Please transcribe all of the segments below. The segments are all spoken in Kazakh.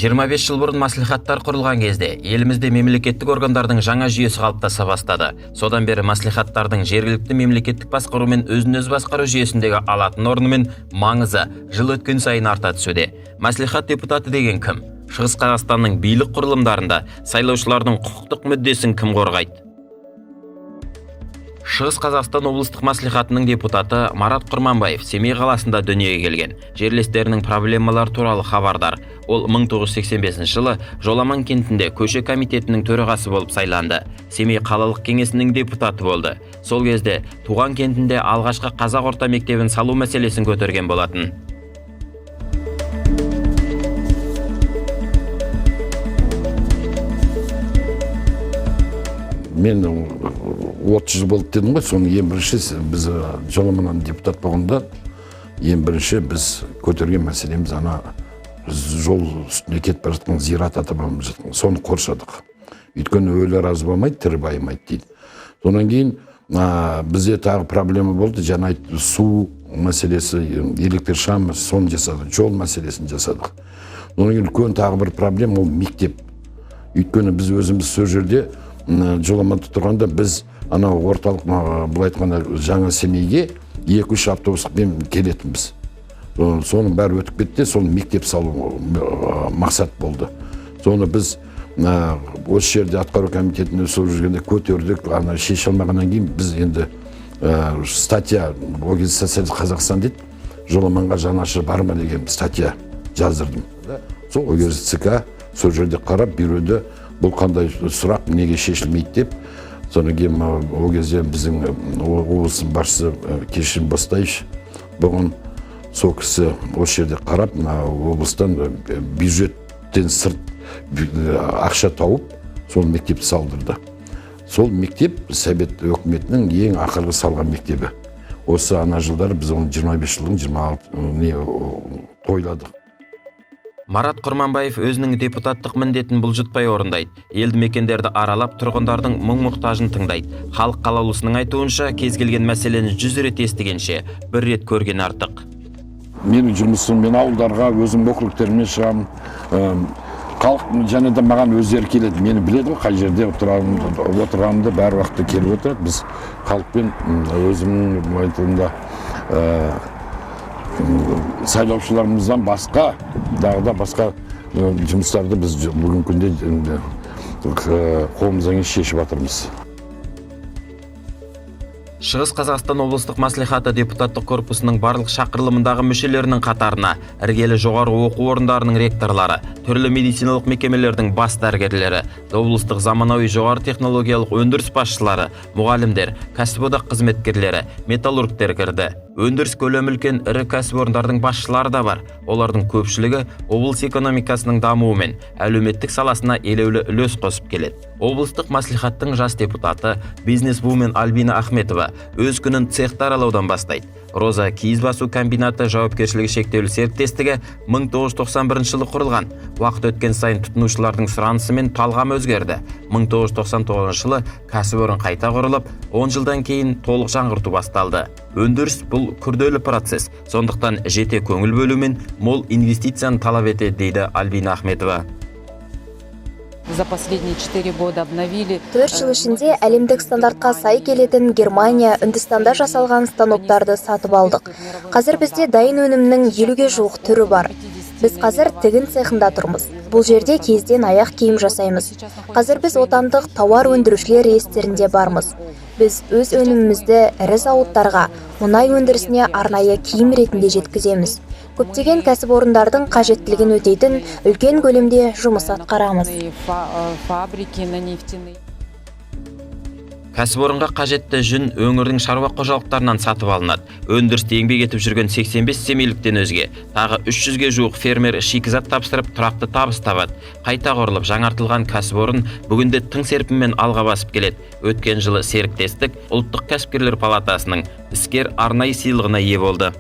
25 жыл бұрын мәслихаттар құрылған кезде елімізде мемлекеттік органдардың жаңа жүйесі қалыптаса бастады. Содан бері мәслихаттардың жергілікті мемлекеттік басқару мен өзін-өзі басқару жүйесіндегі алатын орны мен маңызы жыл өткен сайын арта түсуде. Мәслихат депутаты деген кім? Шығыс Қазақстанның билік құрылымдарында сайлаушылардың құқықтық мүддесін кім қорғайды? Шығыс Қазақстан облыстық мәслихатының депутаты Марат Құрманбаев Семей қаласында дүниеге келген. Жерлестерінің проблемалары туралы хабардар. Ол 1985 жылы Жоламан кентінде көше комитетінің төрағасы болып сайланды. Семей қалалық кеңесінің депутаты болды. Сол кезде туған кентінде алғашқы қазақ орта мектебін салу мәселесін көтерген болатын. Мен 30 жыл болды дедім ғой. Соның ең бірінші біз Жоламаннан депутат болғанда, ең бірінші біз көтерген мәселеміз ана жол үстінде кетіп бара жатқан зират, ата бабамыз жатқан, соны қоршадық. Өйткені өлі разы болмайды, тірі байымайды дейді. Содан кейін бізде тағы проблема болды, жаңа айтты, су мәселесі, электр шам, соны жасадық, жол мәселесін жасадық. Содан кейін үлкен тағы бір проблема — ол мектеп. Өйткені біз өзіміз сол жерде Жоламанда тұрғанда, біз анау орталық, былай айтқанда, жаңа Семейге екі үш автобуспен келетінбіз. Соның бәрі өтіп кетті. Сол мектеп салу мақсат болды. Соны біз осы жерде атқару комитетінде сол жүргенде көтердік. Ана шеше алмағаннан кейін біз енді статья, ол кезде «Социалист Қазақстан» дейді, «Жоламанға жанашыр бар ма» деген статья жаздырдым. Сол ол кезде ЦК сол жерде қарап, бюрода бұл қандай сұрақ, неге шешілмейді деп. Содан кейін ол кезде біздің облыстың басшысы Кешім Бастаевич болған. Сол кісі осы жерде қарап, мына облыстан бюджеттен сырт ақша тауып, сол мектепті салдырды. Сол мектеп Совет өкіметінің ең ақырғы салған мектебі. Осы ана жылдары біз оны 25 жылдың 26 не тойладық. Марат Құрманбаев өзінің депутаттық міндетін бұлжытпай орындайды. Елді мекендерді аралап, тұрғындардың мұң-мұқтажын тыңдайды. Халық қалаулысының айтуынша, кез келген мәселені 100 рет естігенше, бір рет көрген артық. Менің жұмысым, мен ауылдарға өзім округтеріме шығамын. Халық және де маған өздері келеді, мені біледі ғой, қай жерде отырғанымды, бәр уақытта келіп отырады. Біз халықпен өзімнің, былай айтқанда, сайлаушыларымыздан басқа тағы да басқа жұмыстарды біз бүгінгі күнде енді, қолымыздан келгенше шешіп жатырмыз. Шығыс Қазақстан облыстық мәслихаты депутаттық корпусының барлық шақырылымындағы мүшелерінің қатарына іргелі жоғары оқу орындарының ректорлары, түрлі медициналық мекемелердің бас дәрігерлері, облыстық заманауи жоғары технологиялық өндіріс басшылары, мұғалімдер, кәсіподақ қызметкерлері, металлургтер кірді. Өндіріс көлемі үлкен ірі кәсіпорындардың басшылары да бар. Олардың көпшілігі облыс экономикасының дамуы мен әлеуметтік саласына елеулі үлес қосып келеді. Облыстық мәслихаттың жас депутаты, бизнесвумен Альбина Ахметова өз күнін цехты аралаудан бастайды. Роза киіз басу комбинаты жауапкершілігі шектеулі серіктестігі 1991 жылы құрылған. Уақыт өткен сайын тұтынушылардың сұранысы мен талғамы өзгерді. 1999 жылы кәсіпорын қайта құрылып, 10 жылдан кейін толық жаңғырту басталды. Өндіріс — бұл күрделі процесс, сондықтан жете көңіл бөлу мен мол инвестицияны талап етеді, дейді Альбина Ахметова. За последние 4 года обновили. 4 жыл ішінде әлемдік стандартқа сай келетін Германия, Үндістанда жасалған станоктарды сатып алдық. Қазір бізде дайын өнімнің 50-ге жуық түрі бар. Біз қазір тігін цехында тұрмыз. Бұл жерде киізден аяқ киім жасаймыз. Қазір біз отандық тауар өндірушілер реестрінде бармыз. Біз өз өнімімізді ірі зауыттарға, мұнай өндірісіне арнайы киім ретінде жеткіземіз. Көптеген кәсіпорындардың қажеттілігін өтейтін үлкен көлемде жұмыс атқарамыз. Фабрики на нефтяные. Кәсіпорынға қажетті жүн өңірдің шаруа қожалықтарынан сатып алынады. Өндірісте еңбек етіп жүрген 85 семейліктен өзге тағы 300-ге жуық фермер шикізат тапсырып, тұрақты табыс табады. Қайта құрылып, жаңартылған кәсіпорын бүгінде тың серпінмен алға басып келеді. Өткен жылы серіктестік Ұлттық кәсіпкерлер палатасының іскер арнайы сыйлығына ие болды.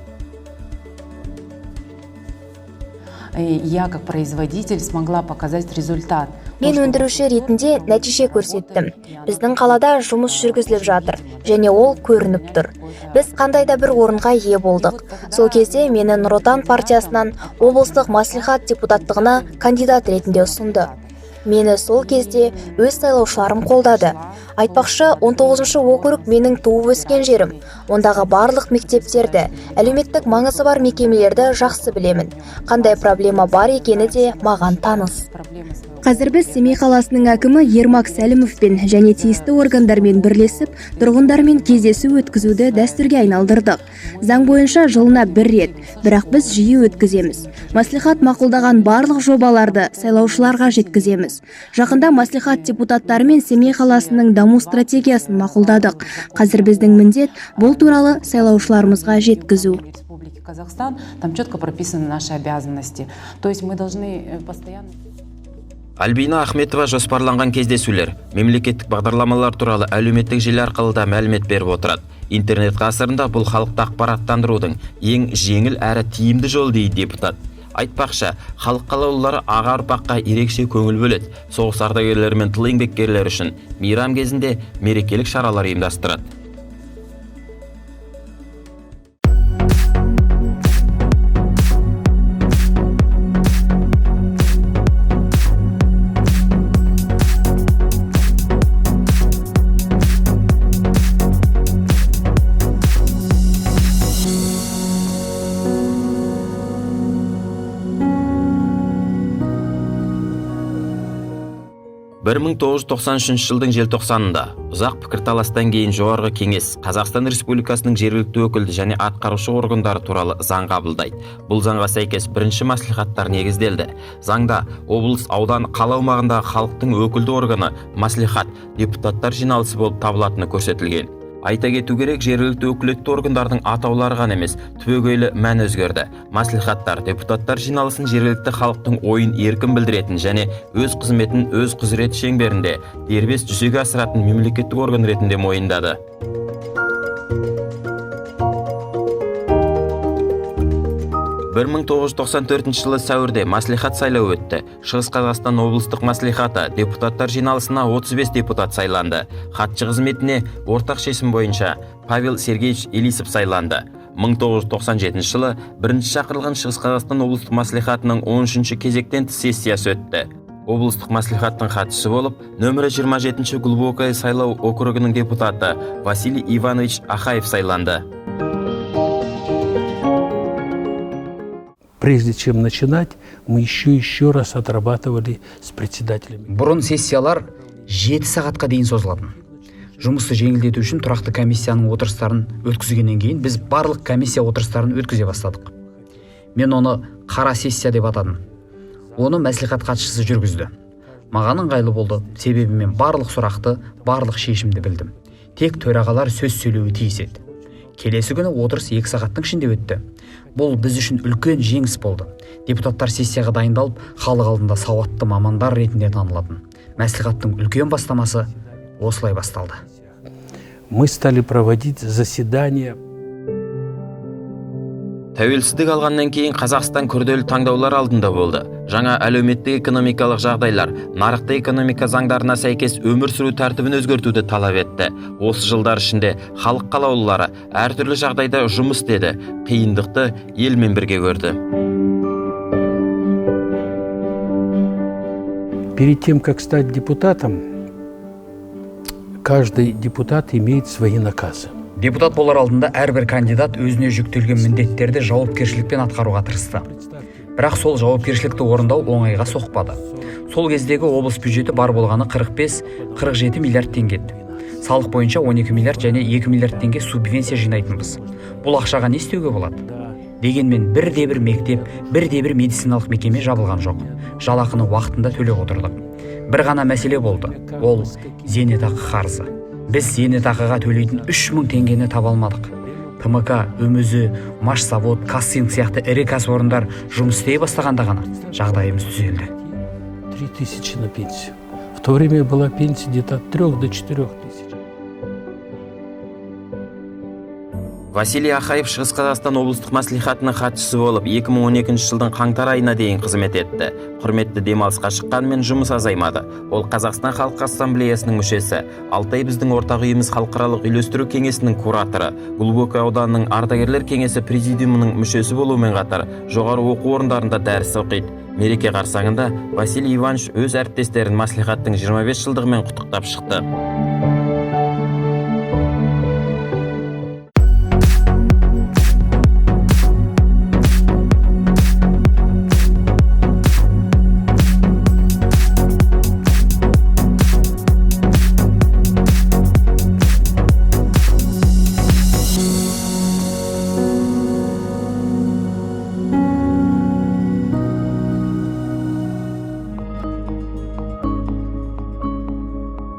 Я как производитель смогла показать результат. Мен өндіруші ретінде нәтиже көрсеттім. Біздің қалада жұмыс жүргізіліп жатыр және ол көрініп тұр. Біз қандай да бір орынға ие болдық. Сол кезде мені Нұр Отан партиясынан облыстық мәслихат депутаттығына кандидат ретінде ұсынды. Мені сол кезде өз сайлаушыларым қолдады. Айтпақшы, 19 округ менің туып өскен жерім. Ондағы барлық мектептерді, әлеуметтік маңызы бар мекемелерді жақсы білемін. Қандай проблема бар екені де маған таныс. Қазір біз Семей қаласының әкімі Ермак Сәлімовпен және тиісті органдармен бірлесіп, тұрғындармен кездесу өткізуді дәстүрге айналдырдық. Заң бойынша жылына бір рет, бірақ біз жиі өткіземіз. Мәслихат мақұлдаған барлық жобаларды сайлаушыларға жеткіземіз. Жақында мәслихат депутаттарымен Семей қаласының даму стратегиясын мақұлдадық. Қазір біздің міндет бұл туралы сайлаушыларымызға жеткізу. Республики Казахстан, там четко прописаны наши обязанности. То есть мы должны постоянно. Альбина Ахметова жоспарланған кездесулер, мемлекеттік бағдарламалар туралы әлеуметтік желі арқылы да мәлімет беріп отырады. Интернет ғасырында бұл халықты ақпараттандырудың ең жеңіл әрі тиімді жолы, дейді депутат. Айтпақшы, халық қалаулылары аға ұрпаққа ерекше көңіл бөледі. Соғыс ардагерлері мен тыл еңбеккерлері үшін мейрам кезінде мерекелік шаралар ұйымдастырады. 1993 жылдың желтоқсанында ұзақ пікірталастан кейін Жоғарғы Кеңес Қазақстан Республикасының жергілікті өкілді және атқарушы органдары туралы заң қабылдайды. Бұл заңға сәйкес бірінші мәслихаттар негізделді. Заңда облыс, аудан, қала аумағындағы халықтың өкілді органы мәслихат, депутаттар жиналысы болып табылатыны көрсетілген. Айта кету керек, жергілікті өкілетті органдардың атаулары ғана емес, түбегейлі мән өзгерді. Мәслихаттар депутаттар жиналысын жергілікті халықтың ойын еркін білдіретін және өз қызметін өз құзыреті шеңберінде дербес жүзеге асыратын мемлекеттік орган ретінде мойындады. 1994 жылы сәуірде мәслихат сайлауы өтті. Шығыс Қазақстан облыстық мәслихаты депутаттар жиналысына 35 депутат сайланды. Хатшы қызметіне ортақ шешім бойынша Павел Сергеевич Елисов сайланды. 1997 жылы бірінші шақырылған Шығыс Қазақстан облыстық мәслихатының 13-ші кезектен тыс сессиясы өтті. Облыстық мәслихаттың хатшысы болып нөмірі 27-ші Глубокое сайлау округінің депутаты Василий Иванович Ахаев сайланды. Прежде чем начинать, мы еще раз отрабатывали с председателями. Бұрын сессиялар 7 сағатқа дейін созылатын. Жұмысты жеңілдету үшін тұрақты комиссияның отырыстарын өткізгеннен кейін біз барлық комиссия отырыстарын өткізе бастадық. Мен оны қара сессия деп атадым. Оны мәслихат хатшысы жүргізді. Маған ыңғайлы болды, себебі мен барлық сұрақты, барлық шешімді білдім. Тек төрағалар сөз сөйлеуі тиіс еді. Келесі күні отырыс 2 сағаттың ішінде өтті. Бұл біз үшін үлкен жеңіс болды. Депутаттар сессияға дайындалып, халық алдында сауатты мамандар ретінде танылатын. Мәслихаттың үлкен бастамасы осылай басталды. Мы стали проводить заседания. Тәуелсіздік алғаннан кейін Қазақстан күрделі таңдаулар алдында болды. Жаңа әлеуметтік экономикалық жағдайлар, нарықтық экономика заңдарына сәйкес өмір сүру тәртібін өзгертуді талап етті. Осы жылдар ішінде халық қалаулылары әртүрлі жағдайда жұмыс істеді, қиындықты елмен бірге көрді. Перед тем, как стать депутатом, каждый депутат имеет свои наказы. Депутат болар алдында әрбір кандидат өзіне жүктелген міндеттерді жауапкершілікпен атқаруға тырысты. Бірақ сол жауапкершілікті орындау оңайға соқпады. Сол кездегі облыс бюджеті бар болғаны 45-47 миллиард теңге еді. Салық бойынша 12 миллиард және 2 миллиард теңге субвенция жинайтынбыз. Бұл ақшаға не істеуге болады? Дегенмен бірде-бір мектеп, бірде-бір медициналық мекеме жабылған жоқ. Жалақыны уақытында төлеп отырдық. Бір ғана мәселе болды. Ол зейнетақы қарызы. Біз зейнетақыға төлейтін 3000 теңгені таба алмадық. ТМК, ӨМЗ, Машзавод, Казцинк сияқты ірі кәсіпорындар жұмыс істей бастағанда ғана жағдайымыз түзелді. 3000 на пенсию. В то время была пенсия где-то от 3 до 4 тысяч. Василий Ахаев Шығыс Қазақстан облыстық мәслихатының хатшысы болып 2012 жылдың қаңтар айына дейін қызмет етті. Құрметті демалысқа шыққанымен, жұмыс азаймады. Ол Қазақстан Халқы Ассамблеясының мүшесі, Алтай біздің ортақ үйіміз халықаралық үйлестіру кеңесінің кураторы, Глубокое ауданының ардагерлер кеңесі президиумының мүшесі болумен қатар жоғары оқу орындарында дәріс оқиды. Мереке қарсаңында Василий Иванович өз әріптестерін мәслихаттың 25 жылдығымен құттықтап шықты.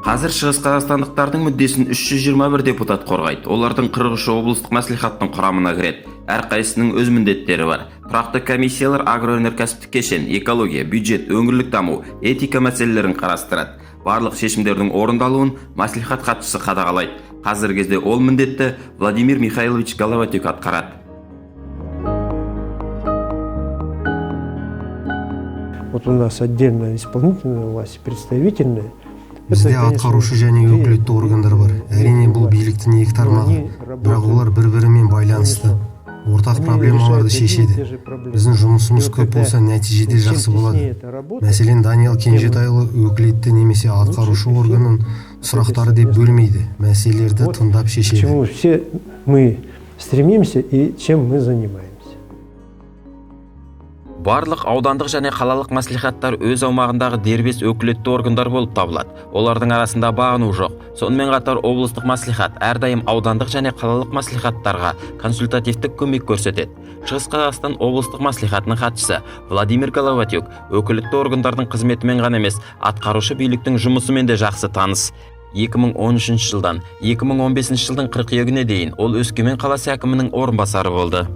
Қазір шығыс қазақстандықтардың мүддесін 321 депутат қорғайды. Олардың 43 облыстық мәслихаттың құрамына кіреді. Әрқайсысының өз міндеттері бар. Тұрақты комиссиялар агроөнеркәсіптік кешен, экология, бюджет, өңірлік даму, этика мәселелерін қарастырады. Барлық шешімдердің орындалуын мәслихат хатшысы қадағалайды. Қазіргі кезде ол міндетті Владимир Михайлович Головатюк атқарады. Вот у нас отдельно исполнительная власть, представительная. Бізде атқарушы және өкілетті органдар бар. Әрине, бұл биліктің екі тармағы, бірақ олар бір бірімен байланысты, ортақ проблемаларды шешеді. Біздің жұмысымыз көп болса, нәтиже де жақсы болады. Мәселен, Даниал Кенжетайұлы өкілетті немесе атқарушы органның сұрақтары деп бөлмейді, мәселелерді тыңдап К шешеді. чему все мы стремимся и чем мы занимаемся. Барлық аудандық және қалалық мәслихаттар өз аумағындағы дербес өкілетті органдар болып табылады. Олардың арасында бағыну жоқ. Сонымен қатар облыстық мәслихат әрдайым аудандық және қалалық мәслихаттарға консультативтік көмек көрсетеді. Шығыс Қазақстан облыстық мәслихатының хатшысы Владимир Головатюк өкілетті органдардың қызметімен ғана емес, атқарушы биліктің жұмысымен де жақсы таныс. 2013 жылдан 2015 жылдың қыркүйегіне дейін ол Өскемен қаласы әкімінің орынбасары болды.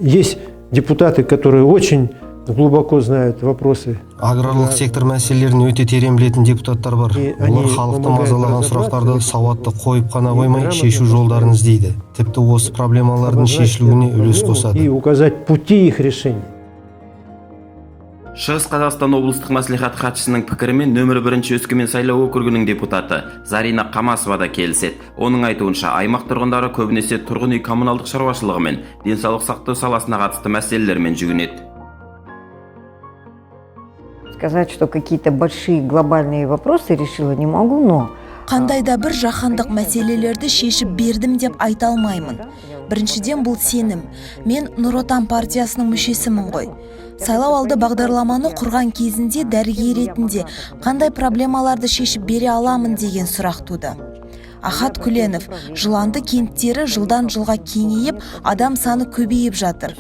Есть депутаты, которые очень глубоко знают вопросы. Аграрлық сектор мәселелерін өте терең білетін депутаттар бар. Олар халықты мазалаған сұрақтарды сауатты қойып қана қоймай, шешу жолдарын іздейді, тіпті осы проблемалардың шешілуіне үлес қосады. И указать пути их решения. Шығыс Қазақстан облыстық мәслихат хатшысының пікірімен нөмірі бірінші Өскемен сайлау округінің депутаты Зарина Қамасова да келіседі. Оның айтуынша, аймақ тұрғындары көбінесе тұрғын үй коммуналдық шаруашылығы мен денсаулық сақтау саласына қатысты мәселелермен жүгінеді. Сказать, что какие-то большие глобальные вопросы решила, не могу, но Қандай да бір жаһандық мәселелерді шешіп бердім деп айта алмаймын. Біріншіден, бұл сенім. Мен Нұр Отан партиясының мүшесімін ғой. Сайлау алды бағдарламаны құрған кезінде дәрігер ретінде қандай проблемаларды шешіп бере аламын деген сұрақ туды. Ахат Күленов, Жыланды кенттері жылдан жылға кеңейіп, адам саны көбейіп жатыр,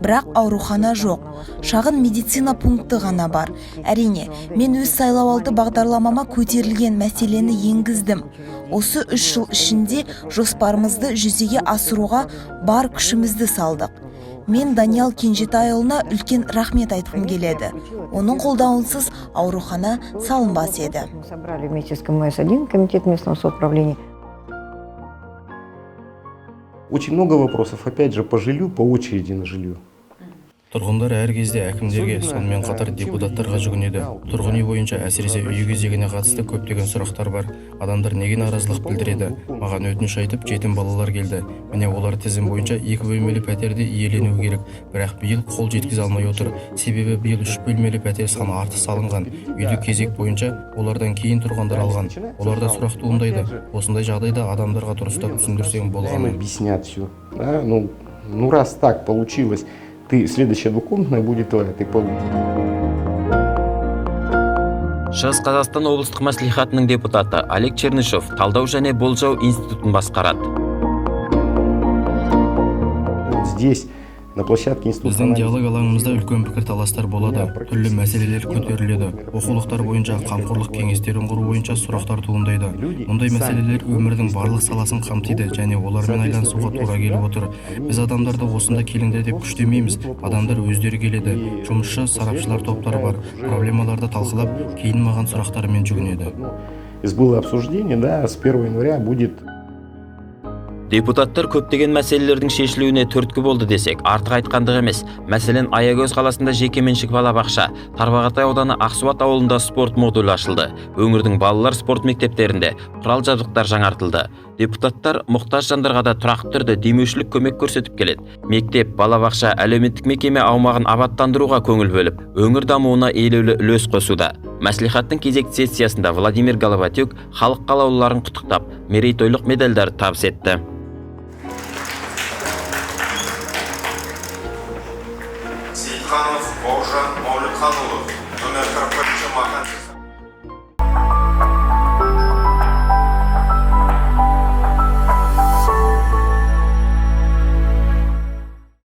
бірақ аурухана жоқ, шағын медицина пункті ғана бар. Әрине, мен өз сайлауалды бағдарламама көтерілген мәселені енгіздім. Осы 3 жыл ішінде жоспарымызды жүзеге асыруға бар күшімізді салдық. Мен Даниал Кенжетайұлына үлкен рахмет айтқым келеді. Оның қолдауынсыз аурухана салынбас еді. Мы собрали вместе с КМС-1, Комитет местного самоуправления. Очень много вопросов, опять же, по жилью, по очереди на жилье. Тұрғындар әр кезде әкімдерге, сонымен қатар депутаттарға жүгінеді. Тұрғын үй бойынша, әсіресе үй кезегіне қатысты көптеген сұрақтар бар. Адамдар неге наразылық білдіреді? Маған өтініш айтып, жетім балалар келді. Міне, олар тізім бойынша екі бөлмелі пәтерді иеленуі керек, бірақ биыл қол жеткізе алмай отыр. Себебі биыл үш бөлмелі пәтер саны артық салынған. Үйді кезек бойынша олардан кейін тұрғандар алған. Оларда сұрақ туындайды. Осындай жағдайда адамдарға дұрыстап түсіндірсең Им болғаны. Объяснят все. Да? Ну, раз так получилось, ты следующая двухкомнатная будет твоя, ты получишь. Шығыс Қазақстан облыстық мәслихатының депутаты Олег Чернышов талдау және болжау институтын басқарады. Вот здесь, на площадке института Біздің диалог алаңымызда үлкен пікірталастар болады, түрлі мәселелер көтеріледі. Оқулықтар бойынша, қамқорлық кеңестерін құру бойынша сұрақтар туындайды. Мұндай мәселелер өмірдің барлық саласын қамтиды және олармен байланысуға тура келіп отыр. Біз адамдарды осында келіңдер деп күштемейміз, адамдар өздері келеді. Жұмысшы сарапшылар топтары бар, проблемаларды талқылап, кейін маған сұрақтарымен жүгінеді. Было обсуждение, да, с 1 января будет. Депутаттар көптеген мәселелердің шешілуіне түрткі болды десек, артық айтқандық емес. Мәселен, Аягөз қаласында жекеменшік балабақша, Тарбағатай ауданы Ақсуат ауылында спорт модулі ашылды. Өңірдің балалар спорт мектептерінде құрал жабдықтар жаңартылды. Депутаттар мұқтаж жандарға да тұрақты түрде демеушілік көмек көрсетіп келеді. Мектеп, балабақша, әлеуметтік мекеме аумағын абаттандыруға көңіл бөліп, өңір дамуына елеулі үлес қосуда. Мәслихаттың кезекті сессиясында Владимир Головатюк халық қалаулыларын құттықтап, мерейтойлық медальдар табыс етті. Сейітханов Бауыржан Мәулітханұлы, номер 41 Махан.